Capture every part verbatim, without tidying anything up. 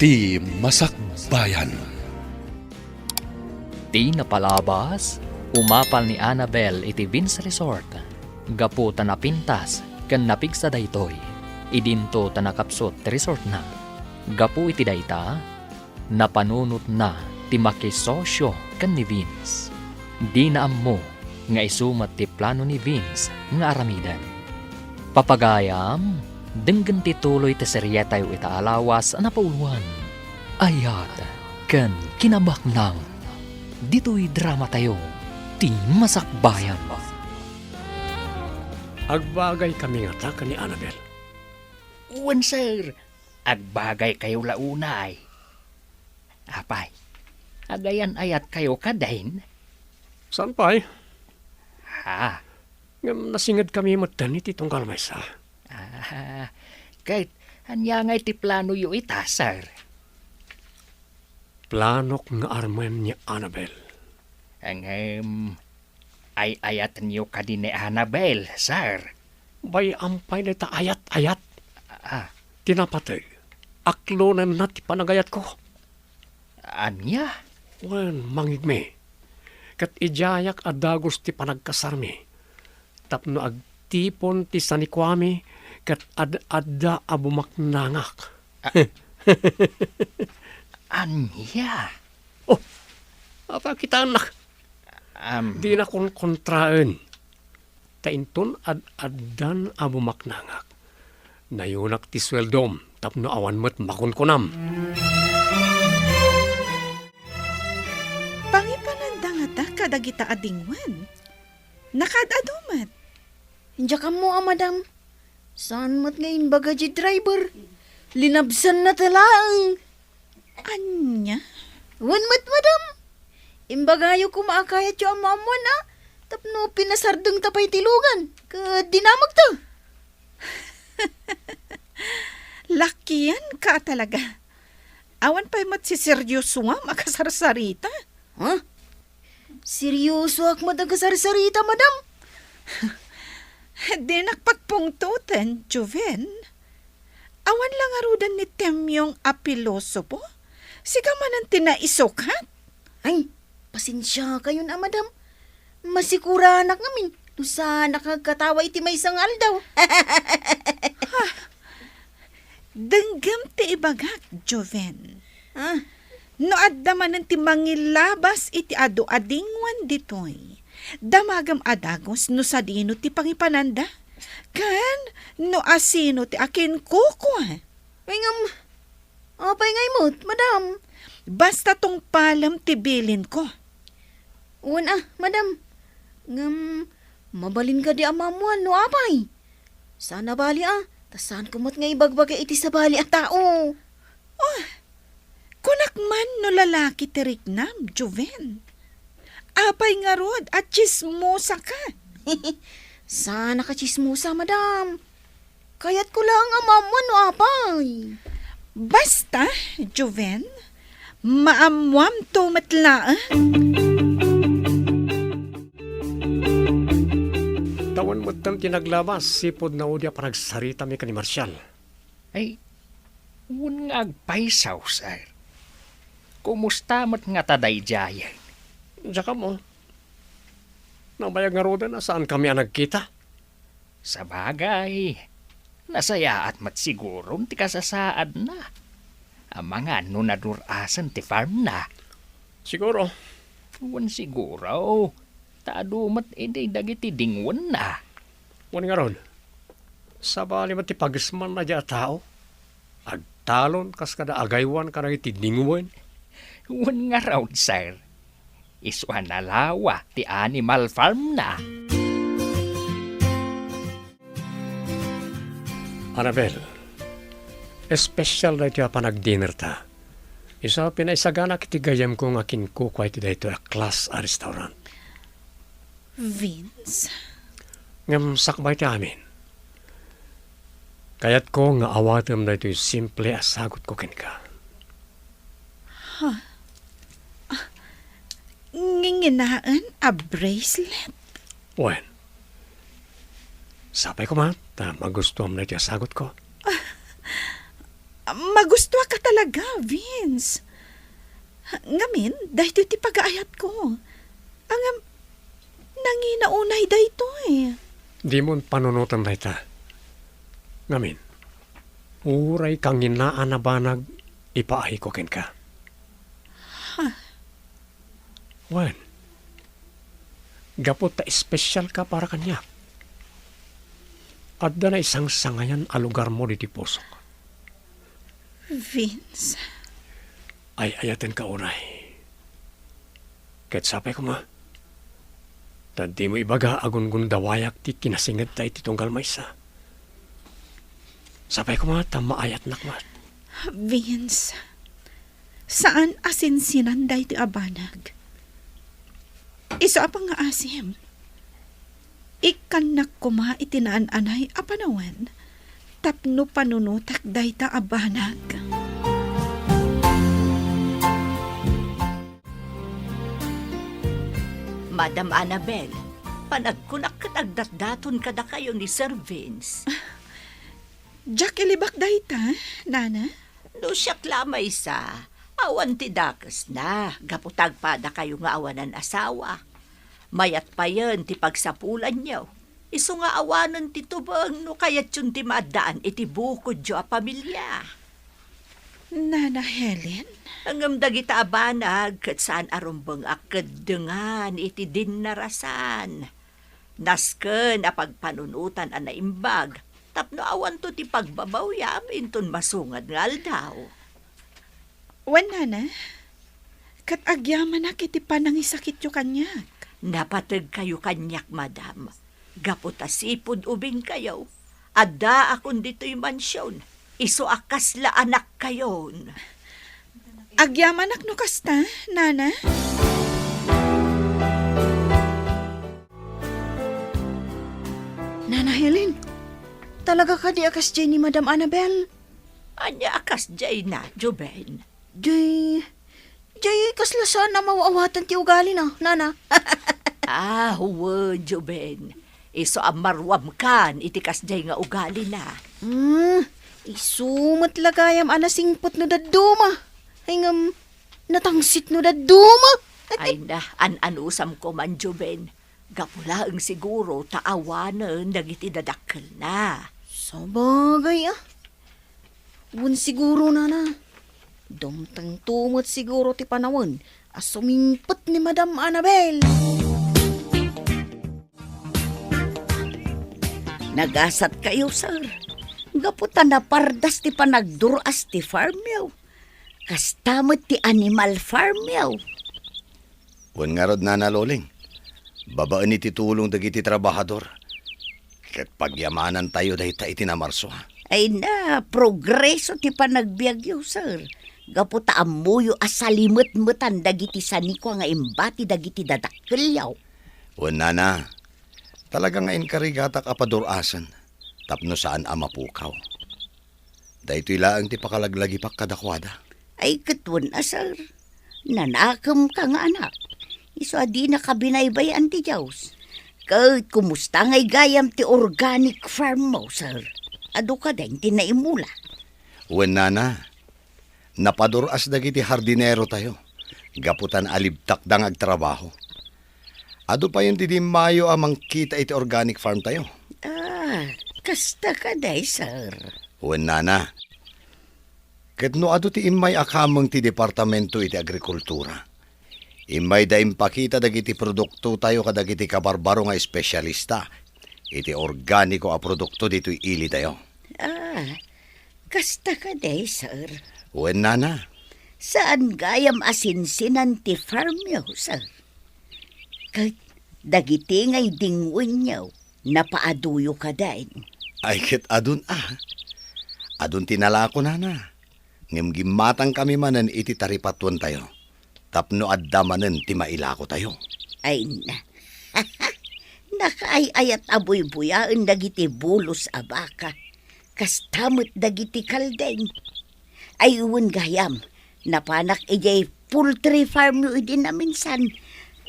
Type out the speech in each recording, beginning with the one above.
Ti Masakbayan. Ti napalabas, umapal ni Annabel iti Vince Resort gapu ta napintas ken napigsa daytoy. Idinto ta nakapsut ti resortna. Gapu iti dayta, napanunotna ti makisosio ken ni Vince. Dina ammo nga isu met ti plano ni Vince nga aramiden. Papagayam, denggem ti tuloy ti serietayo ita a lawas a napauloan, Ayat ken Kinabaknang. Ditoy dramatayo, Ti Masakbayan. Agbagay kami ngata ken ni Annabel? Wen, sir. Agbagaykayo la unay. Apay, agayan-ayatkayo kadin? Saan pay? Ha? Ngem nasinged kami metten iti tunggal maysa. Ah, ket ania ngay ti planoyo ita, sir? Planok nga armen ni Annabel. Ngem, ay-ayatenyo kadi ni Annabel, sir? Bay-am pay dayta ayat-ayat. Ah. Ti napateg, aklonenna ti panagayatko. Ania? Wen, mangngegmi. Ket idiayak a dagus ti panagkasarmi tapno agtipon ti sanikuami ket ad-adda a bumaknangak. Ah. Ania? Oh, apay kitaennak? Am. Dina konkontraen. Ta inton ad-addan a bumaknangak, nayunak ti sueldom tapno awan met makunkunam. Pangipananda ngata kadagita a dingwen? Nakaad-adu met. Diak ammo a, madam. Saan met nga imbaga ti driver? Linabsanna ta laeng. Ania? Wen met, madam. Imbagayo koma a kayatyo a maammoan a tapno pinasardengta pay ti lugan ket dinamagta. Lakianka a talaga. Awan pay met siseryosoam a kasarsarita. Ha? Seryosoak met a kasarsarita, madam. Dinak pagpungtoten, Joven. Awan la ngaruden ni Temyong a pilosopo? Sika manen ti naisukat? Ay, pasensiakayon a, madam. Masikuranak ngamin no saanak nga agkatawa iti maysa nga aldaw. Ha? Denggem ti ibagak, Joven. Ah. No adda manen ti mangilabas iti adu a dingwen ditoy, damagem a dagus no sadino ti pangipananda, ken no asino ti akinkukua. Ay, ngem, apay ngay met, madam? Basta tungpalem ti bilinko. Wen a, madam. Ngem, mabalin kadi a maammoan no apay? Saan a bali a, ta saanko met nga ibagbaga iti sabali a tao. Oh, kunak man no lalaki ti riknam, Joven. Apay ngarud a tsismosaka? Saan a katsismosa, madam. Kayatko laeng a maammoan no apay. Basta, Joven, maammoamto met laeng. Tawen metten ti naglabas, sipud naudi a panagsaritami ken ni Marcial. Ay, wen nga agpayso, sir. Kumusta met ngata daydiayen? Diak ammo. Nabayag ngaruden a saankami a nagkita. Sabagay, nasayaat met siguron ti kasasaadna. Amangan no nadur-asen ti farmna. Siguro. Wen siguro, ta adu met idi dagiti dingwenna. Wen ngarud, sabali met ti pagesmanna diay a tao? Agtalon kas kada agaywan kadagiti dingwen? Wen ngarud, sir. Isu a nalawa ti animal farmna. Annabel, espesyal daytoy a panagdinerta. Isu a pinaisaganak iti gayyemko nga kinkukua iti daytoy a class a restaurant. Vince? Ngem sakbay ti amin, kayatko nga awatem daytoy simple a sagutko kenka. Ha? Ah, nginginaen a bracelet? Wen, sapay koma ta magustuam daytoy a sagutko. Magustuak ka talaga, Vince. Ngamin, daytoy ti pagaayatko. Ngem, nangina unay daytoy. Dimon panunoten dayta. Ngamin, uray kanginaan a banag ipaayko kenka. Ha? Wen, gapu ta espesyal ka para kaniak, adda naisangsangayan a lugarmo ditoy pusok. Vince. Ay-ayatenka unay. Ket sapay koma, ta dimo ibaga a gungundawayak ti kinasingedta iti tunggal maysa. Sapay koma ta maayatnak met. Vince, saan a sinsinan daytoy a banag. Isu a pangngaasim, ikkannak koma iti naan-anay a panawen tapno panunotak dayta a banag. Madam Annabel, panagkunak ket agdatdaton kadakayo ni Sir Vince. Diak ilibak dayta, Nana. No siak la maysa, awan ti dakesna, gapu ta agpadakayo nga awanan asawa. Mayat payen ti pagsapulanyo. Isu nga awanen ti tubeng no kayatyon ti maaddaan iti bukodyo a pamilia. Nana Helen? Ngem dagita a banag ket saan a rumbeng a keddengan iti dinnarasan. Nasken a pagpanunotan a naimbag tapno awanto ti pagbabawiam inton masungad nga aldaw. Wen, Nana, ket agyamanak iti panangisakityo kaniak. Napategkayo kaniak, madam, gapu ta sipud ubingkayo. Addaakon ditoy mansion, isu a kasla anakkayon. Agyamanak no kasta, Nana. Nana Helen, talaga kadi a kasdiay ni Madam Annabel? Ania a kasdiayna, Joven? Diay, diay kasla saan a maw-awatan ti ugalina, Nana? Ah, wen, Joven. Isu a maruamkan iti kasdiay nga ugalina. Hmm, isu met la gayam a nasingpet no dadduma. Ay ngem, natangsit no dadduma. Ay na, an-anusamko man, Joven. Gapu laeng siguro ta awanen dagiti dadakkelna. Sabagay, a. Wen siguro, Nana. Dumtengto met siguro ti panawen a sumingpet ni Madam Annabel. Nagasatkayo, sir. Gapu ta napardas ti panagdur-as ti farmyo. Kasta met ti animal farmyo. Wen ngarud, Nana Loling, babaen iti tulong dagiti trabahador, ket pagyamanantayo dayta iti namarso, ha? Ay na, progreso ti panagbiagyo, sir. Gapu ta ammoyo a salimetmetan dagiti sanikua nga imbati dagiti dadakkelyo. Wen, Nana, talaga nga inkarigatak a padur-asen tapno saan a mapukaw. Daytoy laeng ti pakalaglagipak kadakuada. Ay, ket wen a, sir. Nanakemka nga anak. Isu a dinaka binaybay-an ti Dios. Ket kumusta ngay gayam ti organic farm mo, sir? Adu kadi ti naimula? Wen, Nana. Napadur-as dagiti hardinerotayo gapu ta naalibtakda nga agtrabaho. Adu payen ti dimmayo a mangkita iti organic farm tayo. Ah, kasta kadi, sir. Wen, Nana. Ket no adu ti immay a kameng ti Departamento iti Agrikultura, immayda impakita dagiti produktotayo kadagiti kabarbaro nga espesyalista iti organiko a produkto ditoy ilidayo. Ah, kasta kadi, sir? Wen, Nana. Saan gayam a sinsinan ti farmyo, sir? Ket dagiti nga idingwenyo, napaaduyo kadin? Ay, ket adun a. Adun ti nalako, Nana. Ngem gimmatangkami manen iti taripatuentayo tapno adda manen ti mailakotayo. Ay na. Nakaay-ayat a buybuyaen dagiti bulos a baka. Kasta met dagiti kalding. Ay, wen gayam, napanak idiay poultry farm yo idi naminsan.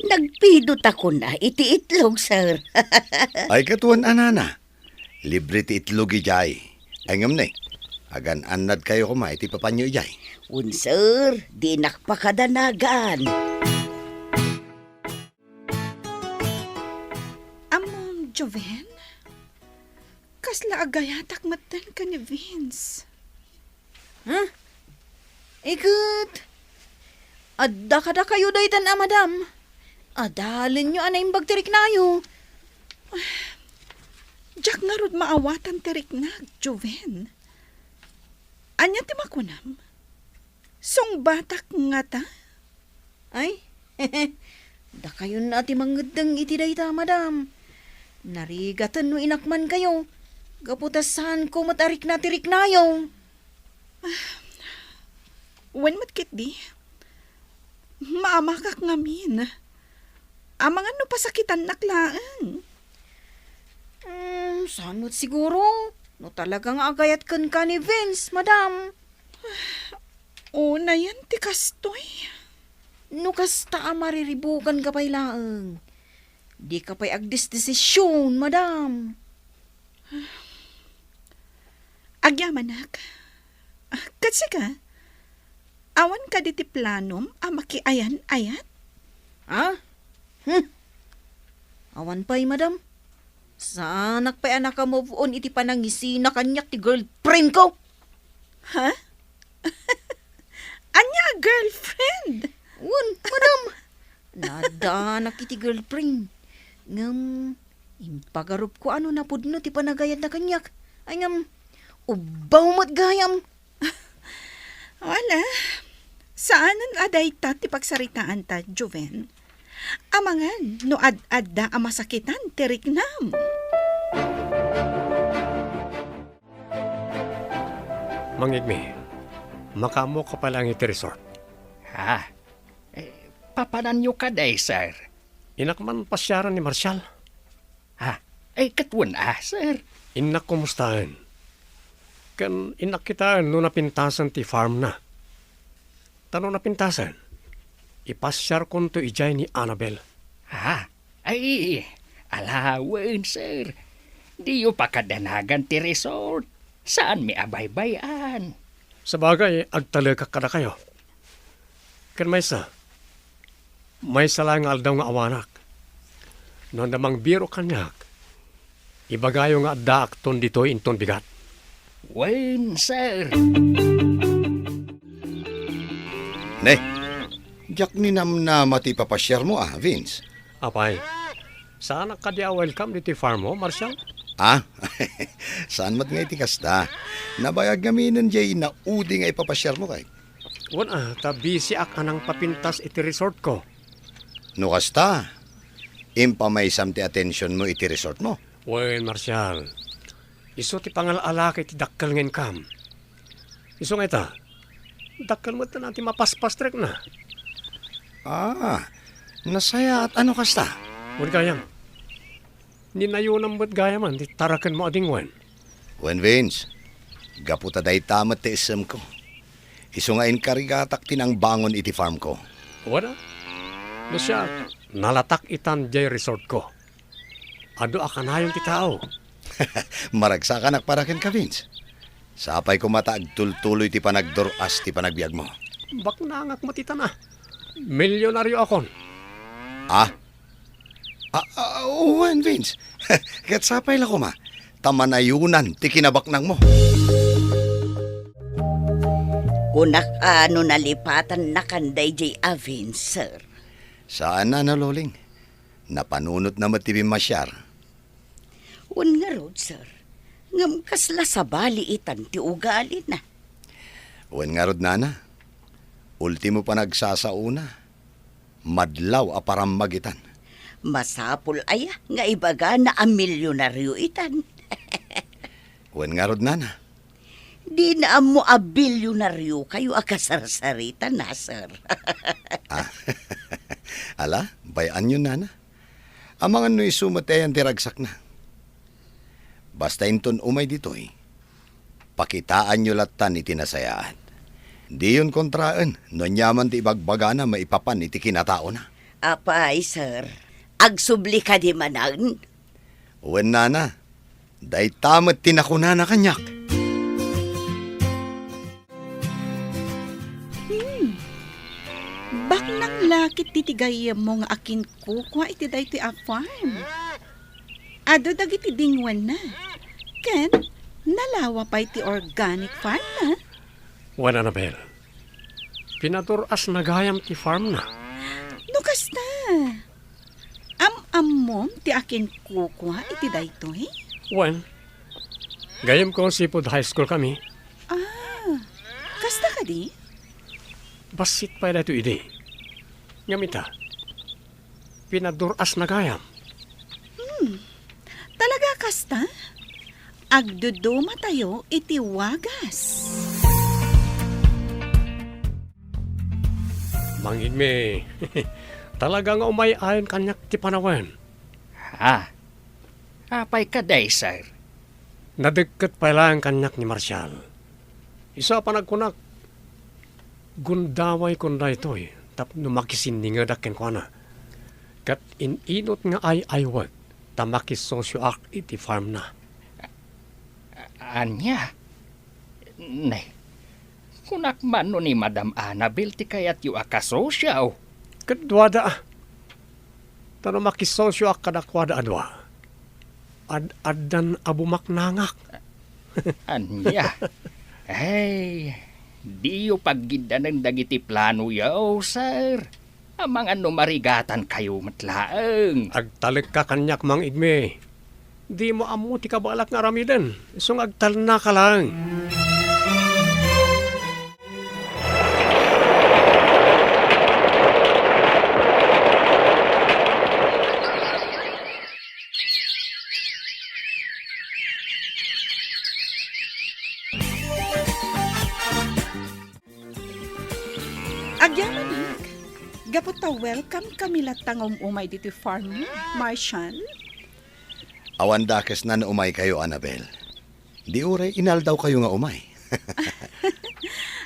Nagpidot a kuna iti itlog, sir. Ay, ket wen a, Nana. Libre ti itlog idiay. Ay, ngem ne, Agan-annadkayo koma iti papanyo idiay. Wen, sir, dinak pakadanagan. Ammom, Joven? Kasla agayatak metten ken ni Vince. Ha? Iket, adda kadakayo daytan a madam. Adalenyo a naimbag ti riknayo. Diak ngarud maawatan ti riknak, Joven. Ania ti makunam? Sungbatak ngata? Ay, dakayon a ti mangeddeng iti dayta, madam. Narigaten no inakmankayo, gapu ta saanko met a rikna ti riknayo. Wen met ketdi, maamakak ngamin. Amangan no pasakitannak laeng. Hmm, saan met siguro? No talaga nga agayat kenka ni Vince, madam. Unayen ti kastoy. No kasta a mariribukanka pay laeng, dika pay agdesdesision, madam. Agyamanak. Ah, ket sika? Awan kadi ti planom a makiayan-ayat? Ha? Hmm. Awan pay, madam. Saanak pay a naka-move on iti panangisina kaniak ti girlfriend ko. Ha? Ania a girlfriend? Wen, madam. Naaddanak iti girlfriend. Ngem, impagarupko a no napudno ti panagayatna kaniak. Ay ngem, ubbaw met gayam. Wala. Saanen a dayta ti pagsaritaanta, Joven. Amangan no ad-adda a masakitan ti riknam. Mangngegmi, makaammoka pay laeng iti resort. Ha? Eh, papananyo kadi, sir? Innak man pasiaren ni Marshall. Ha? Eh, ket wen a, sir? Innak kumustaen. Ken innak kitaen no napintasen ti farmna. Ta no napintasen, ipasiarkonto idiay ni Annabel. Ha? Ay, ala wen, sir. Diyo pakadanagan ti resort. Saanmi a baybay-an. Sabagay, agtalekak kadakayo. Ken maysa, maysa laeng nga aldaw nga awanak. No adda mangbiro kaniak, ibagayo nga addaakton ditoy inton bigat. Wen, sir. Ne, diak ninamnama ti ipapasiarmo a, Vince. Apay, saanak kadi a welcome ditoy farmmo, Marshall? Ah, saan met nga iti kasta. Nabayag ngaminen diay naudi nga ipapasiarmo kay. Wen a, ta busyak a nangpapintas iti resortko. No kasta, impamaysam ti atensionmo iti resortmo. Wen, Marshall, isu ti pangal-alaka iti dakkel nga income. Isu nga ita, dakkel met ti mapaspastrikna. Ah, nasayaat a no kasta. Wen gayam, ninayonam met gayamen ti tarakenmo a dingwen. Wen, Vince, gapu ta dayta met ti issemko. Isu nga inkarigatak ti nangbangon iti farmko. Wen a, no siak, nalatak itan diay resortko. Adu a kanayon ti tao. Maragsakanak para kenka, Vince. Sapay koma ta agtultuloy ti panagdur-as ti panagbiagmo. Baknangak met itan a. Milyonarioakon. Ah? Ah, ah, wen, Vince. Ket sapay la koma ta manayonan ti kinabaknangmo. Kunak a no nalipatannakan daydiay a Vince, sir. Saan a, Loling. Napanunotna met ti bimmasiar. Wen ngarud, sir. Ngem kasla sabali itan ti ugalina. Wen ngarud, nana. Ultimo panagsasaona. Madlaw a parammag itan. Masapul aya nga ibagana a milyonario itan? Wen ngarud, nana. Dina ammo a bilyonariokayo a kasarsarita, sir. Ah, ala, bay-anyon, nana. Amangan no isu met ti ayan ti ragsakna. Basta inton umay ditoy, pakitaanyo lattan iti nasayaat. Diyon kontraen no aniaman ti ibagbagana maipapan iti kinataona. Apay, sir, agsubli kadi manen? Wen, nana, dayta met ti nakunana kaniak. Hmm. Baknang la ket diti gayyemmo nga akinkukua iti daytoy a farm. Adu dagiti dingwenna. Ken nalawa pay ti organic farm na. Wen, Annabel, pinadur-asna gayam ti farm na. No kasta, am-ammom ti akinkukua iti daytoy? Wen, gayyemko seafood high school kami. Ah, kasta kadi? Bassit pay daytoy idi. Ngem ita, pinadur-asna gayam. Hmm. Talaga kasta? Agdudumatayo iti wagas. Mangigmi, talaga nga umay-ayon kaniak ti panawen. Ha? Apay kadi, sir? Nadekket pay laeng kaniak ni Marshall. Isu a panagkunak, gundaway kon daytoy tapno makisinningedak kenkuana. Ket in-inut nga ay-aywek ta makisosioak iti farmna. A-, ania? Ne, kunak man no ni Madam Annabel ti kayatyo a kasosio. Ket duada a. Ta no makisosioak kadakuada a dua, ad-addan a bumaknangak. Ania? Ay, diyo paggiddanen dagiti planoyo, sir. Amangan no marigatankayo met laeng. Agtalekka kaniak, Mangigmi. Dimo ammo ti kabaelak nga aramiden, isu nga agtalnaka laeng. Agyamanak, gapu ta welcome kami latta nga um-umay ditoy farm, Marshall. Awan dakesna no umaykayo, Annabel. Di uray inaldawkayo nga umay.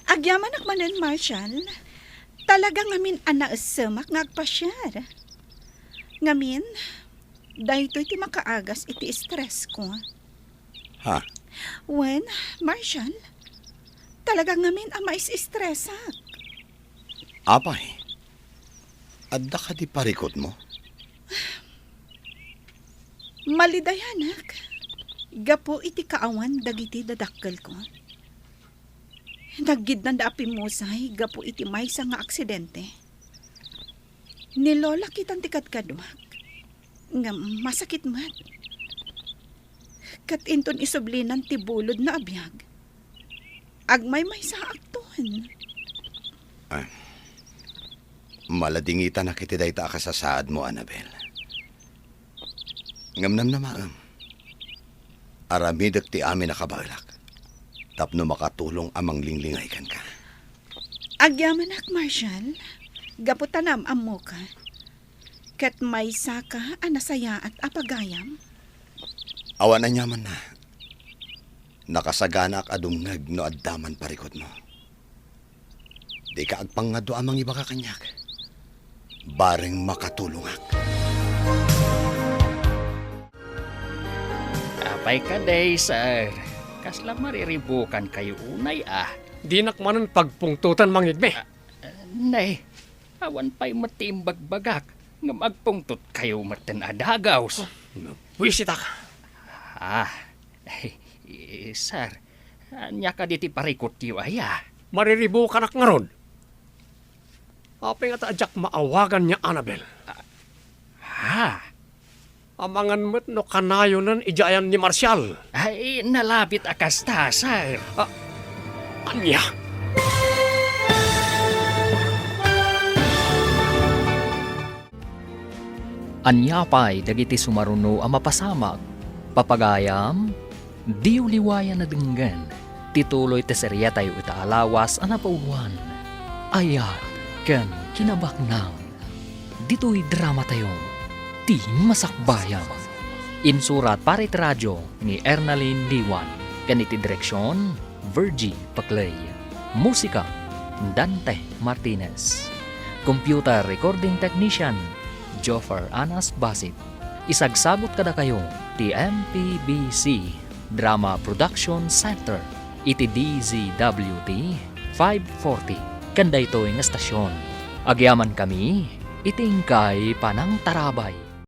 Agyamanak manen, Marshall. Talaga ngamin a naesemak nga agpasiar. Ngamin, daytoy ti makaagas iti stress ko. Ha? Wen, Marshall, talaga ngamin a mais-stressak. Apay, adda kadi parikutmo? Malidayanak, gapu iti kaawan dagiti dadakkelko. Naggidnanda a pimmusay gapu iti maysa nga aksidente. Ni Lola kitan ti kadkaduak, ngem masakit met. Ket inton isublinan ti bulodna a biag, agmaymaysaakton. Ah, maladingitanak iti dayta a kasasaadmo, Annabel. Ngem namnamaem, aramidek ti amin a kabaelak tapno makatulong a manglinglingay kenka. Agyamanak, Marshall, gapu ta naam-ammoka. Ket maysaka a nasayaat a pagayam? Awan aniamanna. Nakasaganaak a dumngeg no adda man parikutmo. Dika agpangngaddua a mangibaga kaniak. Bareng makatulongak. Apay kadi, sir? Kasla mariribukankayo unay a? Dinak manen pagpungtotan, Mangigmi. Ah, nay, awan pay met ti imbagbagak ngem agpungtotkayo metten a dagaws. Buisitak. Ah, eh, sir, ania kadi ti parikutyo aya? Mariribukanak ngarud. Apay ngata a diak maawagan ni Annabel? Ah, ha? Amangan met no kanayonen idiay ayan ni Marshall. Ay, nalabit a kasta, sir. Ah, ania? Ania pay dagiti sumaruno a mapasamak? Papagayam, diyo liwayan a denggen ti tuloy ti seriatayo ita a lawas a napauluan, Ayat ken Kinabaknang. Ditoy dramatayo, Ti Masakbayan. Insurat para iti radio ni Ernalyn Liwan ken iti direksion, Virgie Paclay. Musika, Dante Martinez. Computer recording technician, Joffer Anas Basit. Isagsagut kadakayo ti M P B C Drama Production Center iti D Z W T five forty ken daytoy nga estasion. Agyamankami iti inkay panangtarabay.